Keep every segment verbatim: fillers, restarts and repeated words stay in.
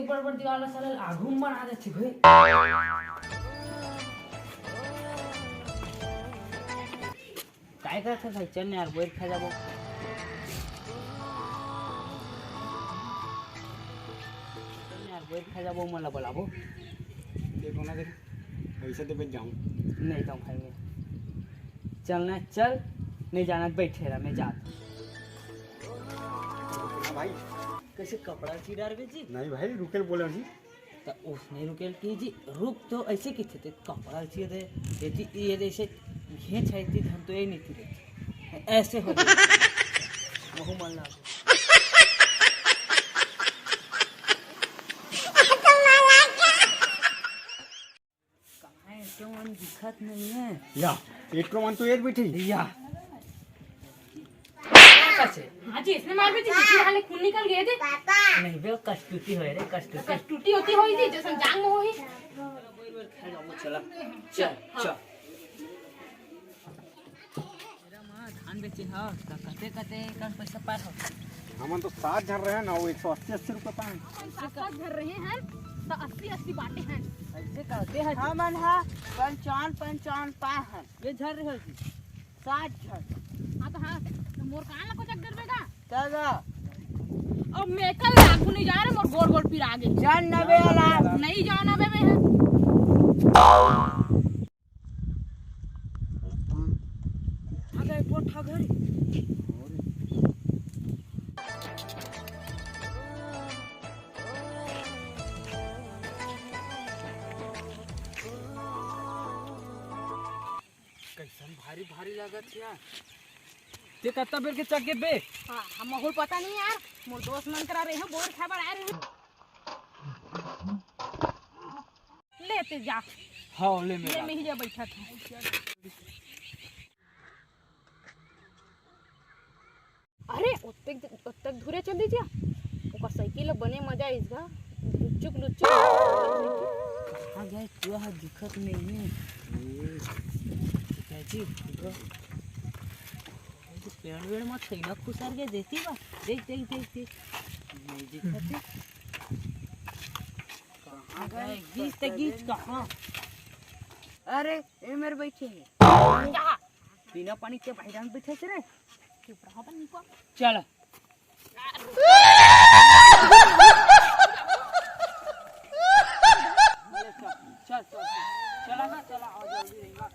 बड़ बड़ दीवार ला साला आघू में बना देथे भाई। काय करत हस भाई? चल ना यार, बोर खा जाबो। चल ना यार, बोर खा जाबो, मोला बुलाबो। देखो ना, देख, पैसा देबे जाऊँ। नहीं तो भाई, मैं चल ना, चल, नहीं जाना, बैठे रह, मैं जात। हाँ भाई। कैसे कपड़ा ची डारबे जी? नहीं भाई, रुके ल बोले जी। त उसने रुके ल की जी, रुक तो ऐसे किथे ते कपड़ा ची दे, ये जी, ये दे ऐसे घेंच है ती धन तो ये नहीं थी रे। ऐसे हो गया। महू मन लागे। कहाँ है? क्यों मन दिखत नहीं है? या, एक को मन तो एक भी ठीक। या। कैसे? हाँ जी, इसने मार भी दी, जिसमें हाले खून निकल गए थे। नहीं बे, वो कस्तूती होय रे, कस्तूती। कस्तूती होती होई जी, जैसन जांग में होई। चला, चल, हाँ। चल। धान बेचे ह, त कते कते कर पैसा पाए हो? हमन तो सात झन रहे ना, वो एक सौ अस्सी अस्सी रुपये पाए। सात सात झन रहे हैं, त अस्सी अस्सी बांटे हैं। ऐसे कहते हैं। हमन ह पंचान पंचान पाए हैं। ये झन रहे हो जी? सात झन। हाँ तो हाँ, तो मोर कान ला कोचक डरबे का? तब अब मैं कल लागू नहीं जा रहे, मोर गोड़ गोड़ पिरा गे। जान नबे वाला। नहीं जाओ नबे में है। आ गए, कोठा घर। कैसन भारी भारी लागत हे यार। ते कत्ता बेर के चघ गे बे? हाँ, हम महूल पता नहीं यार, मोर दोस्त मन करा रहे हैं, बोर खाए बर आए रहे हैं। लेते जा। हाँ, ले ले मेरा। मैं ही जा बैठा था। अरे, ओतेक, ओतेक धुरे चल दीजिए। ओकर साइकिल ल बने मजा आइस गा। लुच्चुक, लुच्चुक। कहाँ गए? चूहा ह दिखत नहीं है। ए, कैची, रुको। ये पेड़ वेड़ में छैना खुसर के देती बा। देख, देख, देख, देख। नहीं दिखत है। कहाँ गए? गीच ते गीच कहाँ? अरे, ए मेर बैठे हे। कहाँ? बिना पानी के बाहिर में बैठे हे रे। चुप रहो, अपन निको। चल। चल, चल, चल। चला ना, चला, आओ जल्दी रहेगा।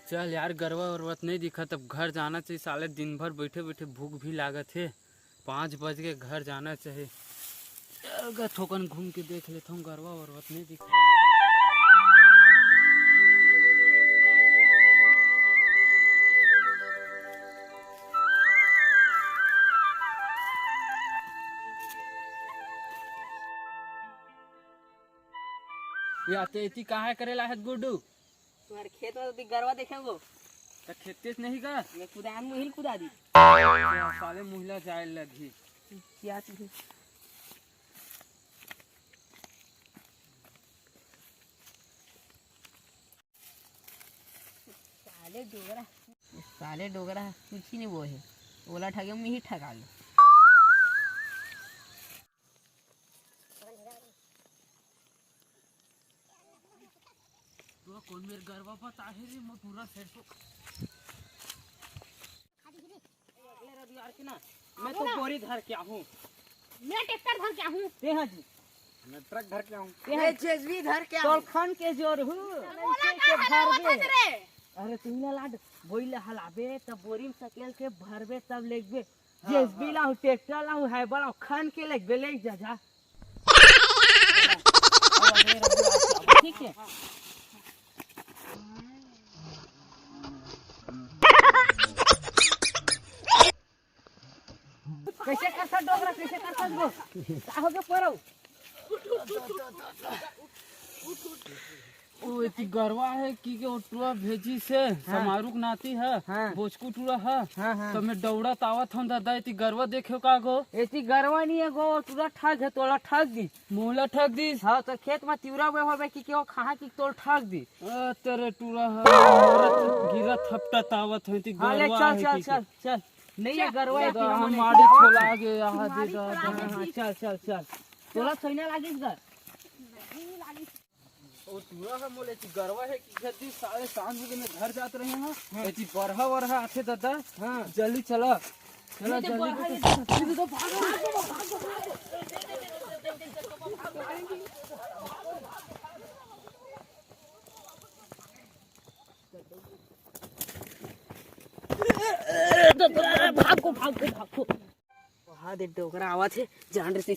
चल यार, गरवा वरवा त नहीं दिखत, अब घर जाना चाहिए। साले दिन भर बैठे बैठे भूख भी लागत हे। पाँच बज के घर जाना चाहिए। चल गा, थोकन घूम के देख लेथों, गरवा वरवा त नहीं दिखत। या ते एती कहाँ करे ला हे गुड्डू? तुम्हारे खेत में तो गरवा देखे वो। त खेते से नहीं का? मैं कुदान मुहिल कुदा दी। साले मुहिला जाए लगी। क्या चीज? साले डोगरा। साले डोगरा कुछ ही नहीं वो है। ओला ठगे, मैं ही ठगा लूँ। तो कौन मेरे गरवा पता है रे, मैं पूरा सरसों अगले रविवार के ना, मैं तो बोरी धर के आहूँ। मैं ट्रैक्टर धर के आहूँ। ते हाँ जी। मैं ट्रक धर के आहूँ। ते हाँ। मैं जेसीबी धर के आहूँ। तोर खन के जोर हूँ। बोला का हलावत हस रे? अरे तुम ना लाड, बोइला हलाबे, तब बोरी में सकेल के भरबे, तब लेगबे। हाँ, जेसीबी हाँ। लाहूँ, ट्रैक्टर लाहूँ, हाइबर लाहूँ, खन के लेगबे, ले जा, जा। ठीक है। कैसे करता डोकरा, कैसे करता गो? का हो गया परौ? ओ, एती गरवा हे कि के ओ टुरा भेजी से, हाँ। समारू के नाती हे, हाँ। बोचकू टुरा हे। हाँ, हाँ। तो मैं दौड़त आवत हूँ दादा, एती गरवा देखे का गो? एती गरवा नहीं है गो, टुरा ठग है, तोला ठग दी। मोला ठग दिस? हाँ, तो खेत में तिवरा हुए होबे कि के ओ कहाँ की तोल ठग दी। आ, तेरे टुरा हे, मोरा तो गिरा थपटत आवत है, एती हाँ, ले, गरवा चल, हे चल, कि के? चल, चल। नहीं है गरवा, एती हम माड़ी छोला गे, यहाँ दे दा। हाँ, हाँ, चल, चल, चल। तोला सैना लागिस गा? ओ टुरा हे मोले कि गरवा हे कि घर दी साढ़े सात बजे में घर जात रहे हैं। हाँ। एती बरहा वरहा आथे दादा। हाँ। जल्दी चला। चला जल्दी। भागो, भागो, भागो। वहाँ दे डोकरा आवत हे, जान रे से